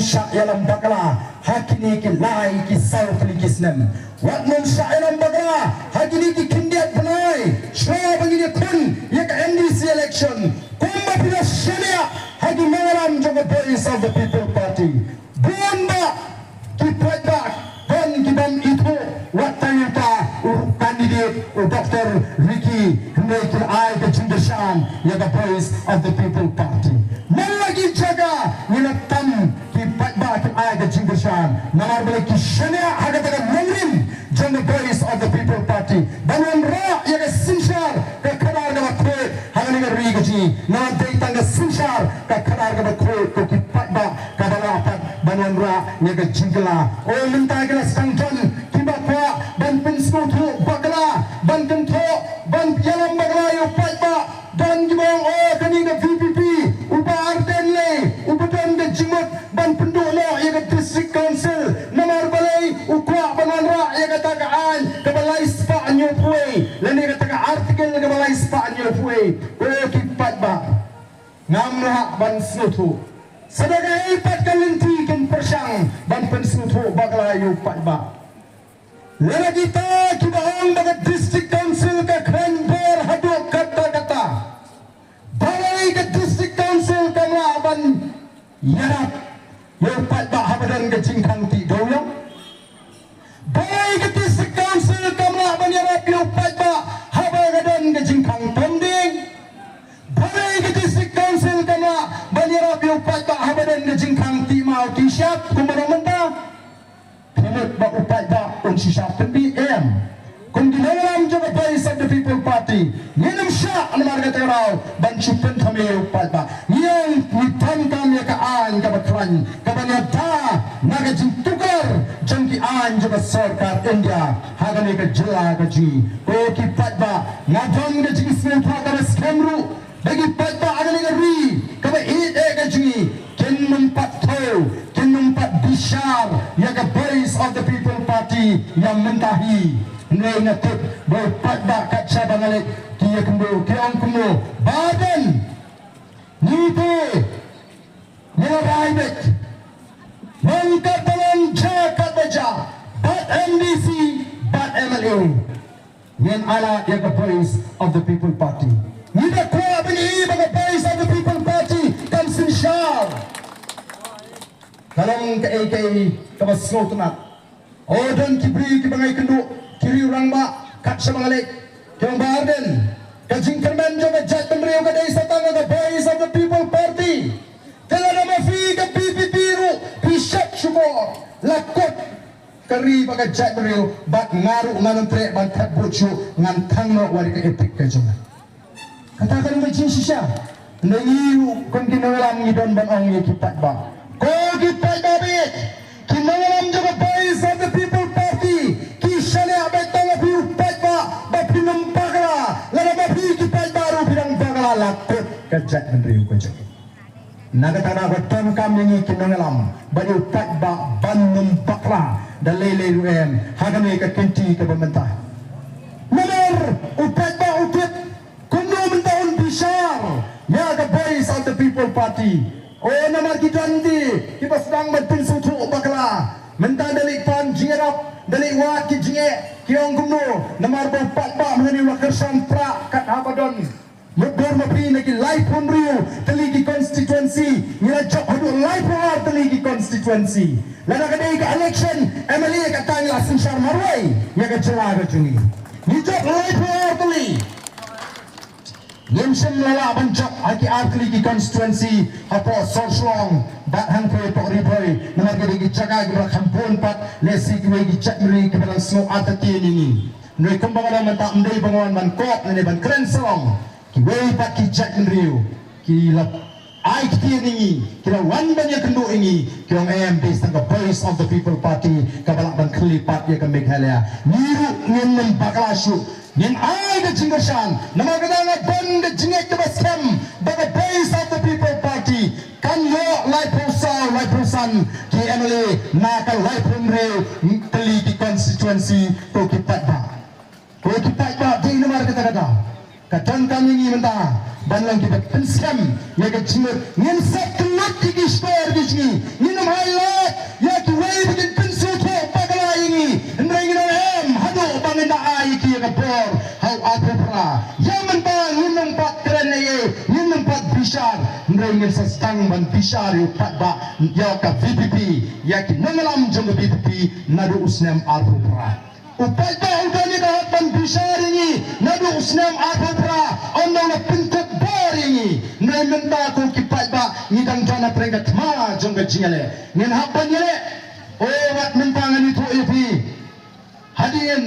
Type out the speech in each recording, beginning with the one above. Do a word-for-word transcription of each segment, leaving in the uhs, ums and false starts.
Shah ïalam bakla ha kine ki lai ki saw tylli ki snem. Wat nym shah ïalam bakla ha kine ki khyndiat bnai shuwa ba ngin ïakhun ïa ka M D C election. Kumba phi la shaniah ha ki nongïalam jong ka Voice of the People Party, bun bah ki paidbah, bun ki bym ithuh wat tang ïa uta u candidate u Doctor Ricky, hynrei ki la ai ka jingkyrshan ïa ka Voice of the People Party. Man la ki jaka ngi la tam ki paidbah ki ai ka jingkyrshan namar balei ki shaniah ha kata ka nongrim jong ka Voice of the People Party ban wanrah ïa ka synshar ka khadar kaba khuid ha kane ka ri ka jong ngi. Namar dei tang ka synshar ka khadar kaba khuid ko ki paidbah kaba lah pat ban wanrah ïa ka jingkylla. O mynta ki la sdang don kiba kwah ban pynsngewthuh bakla, ban kynthoh, ban ïalam bakla ïa u paidbah. Don kiba ong, o kane ka V P P, u Bah Ardent lei uba don ka jingmut ban pynduh noh ïa ka District Council namar balei u kwah ban wanrah ïa kata ka aiñ kaba lai spah hynñiewphew wei lane kata ka article kaba lai spah hynñiewphew wei. Ko ki paidbah, ngam lah ban sngewthuh. Sa da kaei pat ka lynti kin pyrshang ban pynsngewthuh bakla ïa u paidbah? Lada kita kiba ong ba ka District Council ka khlaiñ bor haduh katta katta, balei ka District Council kam lah ban ïarap ïa u paidbah haba don ka jingkhang tih dewïong? Balei ka District Council kam lah ban ïarap ïa u paidbah haba ka don ka jingkhang tom dieng? Balei ka District Council kam lah ban ïarap ïa u paidbah haba don ka jingkhang tih maw tih shyiap kumba long mynta? Phi mut ba u paidbah un shu shah pynbit? Em. Kum ki nongïalam jong ka Voice of the People Party ngin ym shah namar kata ka daw ban shu pynthame ïa u paidbah. Ngi ong ngi donkam ïa ka aiñ kaba khlaiñ kaban ïada na ka jingtukar jong ki aiñ jong ka sorkar India ha kane ka jylla ka jong ngi. Ko ki paidbah, nga don ka jingsngewthuh kaba skhem ruh ba ki paidbah ha kane ka ri kaba ïeit eh ka jong ngi kin nym pat thew, kin nym pat bishar ïa ka Voice of the People Party ïa mynta hi. Hynrei nga tip ba u paidbah kat shaba nga leit ki ïakynduh ki ong kumno, Bah Ardent, ngi te ngi la rai beit. Nang katba long jia katba jia, bad M D C bad M L A, ngin ai lad ïa ka Voice of the People Party. Ngi da kwah ban ïohi ba ka Voice of the People Party kan synshar. Ka long kaei kaei kaba sngewtynnat. O, don ki briew kiba nga ïakynduh, ki riew rangbah, kat shaba nga leit, ki ong, Bah Ardent, ka jingkyrmen jong ka jaitbynriew ka dei sa tang ka Voice of the People Party. Te lada ma phi ka V P P ruh phi sheptieng shukor, la kut ka ri bad ka jaitbynriew, bad nga ruh ngan ym treh ban thep vote shuh, ngan thang noh wat ïa ka EPIC ka jong nga. Kata ka dei ka jingshisha. Hynrei ngi ruh kum ki nongïalam ngi don ban ong ïa ki paidbah. Ko ki paidbah beit, ki nongïalam jong ka Voice of the People Party ki shaniah beit tang ïa phi u paidbah ba phin ym bakla. Lada ma phi ki paidbah ruh phi dang bakla, la kut ka jaitbynriew ka jong ngi. Na kata ka daw ka donkam ïa ngi ki nongïalam bad ïa u paidbah ban ym bakla da lei lei ruh em ha kane ka kynti kaba mynta. Namar u paidbah u tip kumno mynta un bishar ïa ka Voice of the People Party. O, namar ki don de kiba sdang ban pynsngewthuh bakla. Mynta da leit pan jingïarap, da leit wad ki jingeh, ki ong kumno, namar ba u paidbah mynne u la kyrshan prah kat haba don mutdur ma phi na ki laiphew hynriew tylli ki constituency, ngi la jop haduh laiphew ar tylli ki constituency. Lada ka dei ka election M L A kata ngi la synshar marwei ïa ka jylla ka jong ngi. Ngi jop laiphew ar tylli. Ngim shym la lah ban jop ha ki ar tylli ki constituency hapoh Sor Shillong bad hangtei hapoh Ri Bhoi namar ka dei ki jaka kiba la kham bun pat, lehse kiwei ki jaitbynriew kiba dang sngew artatien ïa ngi. Hynrei kumba nga la ong mynta, ym dei ba nga wan ban kop ne ban kren sarong. Kiwei pat ki jaitbynriew ki la ai ktien ïa ngi, ki la wan ban ïakynduh ïa ngi, ki ong em, dei sa ka Voice of the People Party kaba lah ban khyllipmat ïa ka Meghalaya. Ngi ruh ngin ym bakla shuh, ngin ai ka jingkyrshan. Namar kata nga don ka jingngeit kaba skhem ba ka Voice of the People Party kan ïoh laiphew saw, laiphew san ki M L A na ka laiphew hynriew tylli ki constituency, ko ki paidbah. Ko ki paidbah, dei namar kata ka daw ka donkam ïa ngi mynta ban long kiba pynskhem ïa ka jingmut. Ngin sep kynnoh Ki ki shkor ki jong ngi, ngin ym highlight ïa kiwei ba kin pynsngewthuh bakla ïa ngi. Hynrei ngin ym em haduh ba ngin da ai ïa ki ïa ka bor ha u arphew phra. Ïa mynta ngin ym pat kren ei ei, ngin ym pat bishar. Hynrei ngin sa sdang ban bishar ïa u paidbah, ïa ka V P P, ïa ki nongïalam jong ka V P P naduh u snem arphew phra. U paidbah u don ïa ka hok ban bishar ïa ngi naduh u snem arphew phra, ym dei u la pynkup bor ïa ngi. Hynrei mynta ko ki paidbah ngi dang don ha pdeng ka thma jong ka jingïaleh. Ngin hap ban ïaleh. O, wat mynta ngan ïathuh ïa phi. Hadien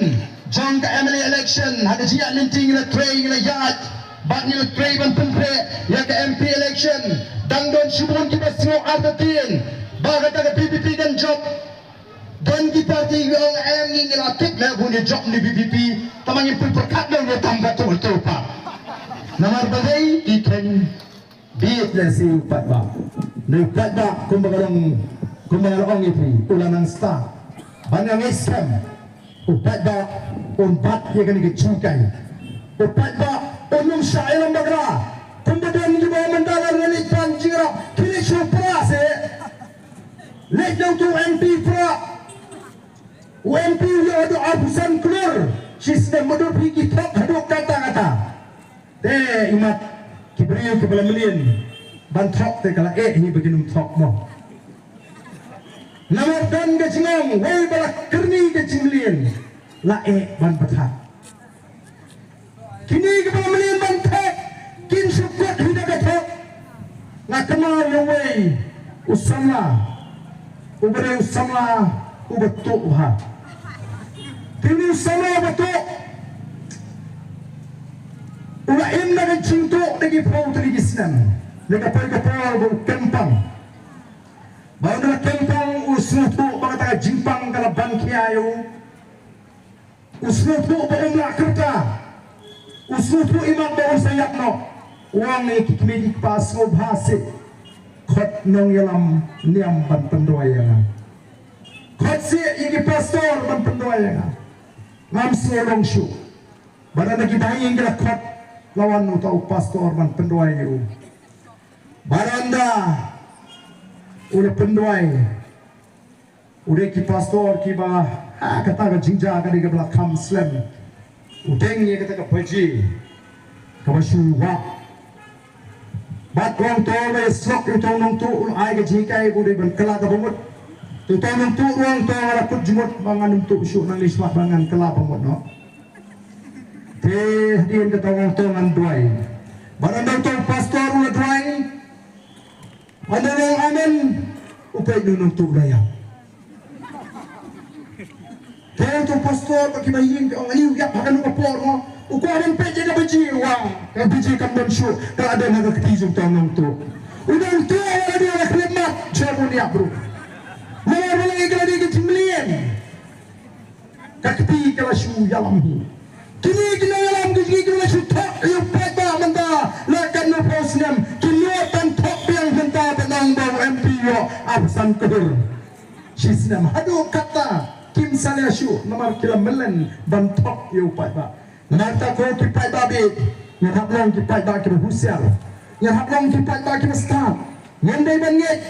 jong ka M L A election, ha ka jingïaid lynti ngi la trei, ngi la ïaid, bad ngi la trei ban pynpra ïa ka M P election. Dang don shibun kiba sngew artatien ba kata ka V P P kan jop. Don ki parti ki ong em, ngi ngi la tip me bun ïa jop ne V P P, tangba ngim pyrkhat ne ïa tam ka tu tu pa. Namar balei? Ki kheiñ bit lehse u paidbah. Ne u paidbah kumba ka long, kumba ka long ïa phi, u la nang stad ban ïa ngeit skhem. U paidbah un bat ïa kane ka jinghikai. U paidbah un ym shah ïalam bakla. Kumba don kiba mynta la leit pan jingïarap, ki leit shu pra se. Leit nangtu M P pra. U M P u ïoh haduh arphew san klur. Shisnem, mutdur phi, ki thok haduh katta katta. Te imat ki briew kiba la mlien ban thok te ka la eh hi ba kin ym thok mo. Namar don ka jingong, wei ba la kyrni ka jingmlien la eh ban bthah. Kine kiba la mlien ban thok kin shu kut hi da ka thok. Nga kynmaw ïa uwei u samla, uba dei u samla uba tuh bha. Te une u samla uba tuh u la im da ka jingtuh da ki phew tylli ki snem. Ne ka poi ka por ba u kynpang. Ba ynda la kynpang u sngewthuh ba kata ka jingpang ka la ban khia ïa u. U sngewthuh ba um lah kyrta. U sngewthuh imat ba um sa ïap noh. U ong ïa ki kmie ki kpa, sngewbha seh, khot nongïalam niam ban pynduwai ïa nga. Khot seh ïa ki pastor ban pynduwai ïa nga. Ngam sngew long shuh. Bad ynda ki dang ïeng ki la khot, la wan uta u pastor ban pynduwai ïa u. Bad ynda u la pynduwai, u dei ki pastor kiba, ha, kata ka jingjia ka dei kaba la kham slem. U deng ïa kata ka baje kaba shu wah. Bad u ong to, ba ïasyllok ïa uta u nongtuh, u la ai ka jinghikai ba u dei ban kylla kaba mut. Te uta u nongtuh u ong to, nga la kut jingmut ba ngan ym tuh shuh, nangne shakhmat ba ngan kylla ba mut noh. Te hadien kata u ong to ngan duwai. Bad ynda uta u pastor u la duwai, ynda u ong amen, u peit une u nongtuh u la ïap. Te uta u pastor bad kiba ïeng ki ong, ani u ïap ha kano ka por mo? U kwah ban peit ïa ka baje, u ong ka baje kam don shuh, ka la don ha ka kti jong uta u nongtuh. U nongtuh u la dei u la khlem mat, jop un ïap ruh. Namar balei? Ka la dei ka jingmlien. Ka kti ka la shu ïalam hi. Kine ki nongïalam ki jong ngi ki la shu thok ïa u paidbah mynta la katno phew snem, ki nud ban thok biang mynta ban ong ba u M P ïoh arphew san klur. Shisnem haduh katta kim salia shuh namar ki la mlien ban thok ïa u paidbah. Namar kata ko ki paidbah bit, ngan hap long ki paidbah kiba husiar. Ngan hap long ki paidbah kiba stad. Ngan dei ban ngeit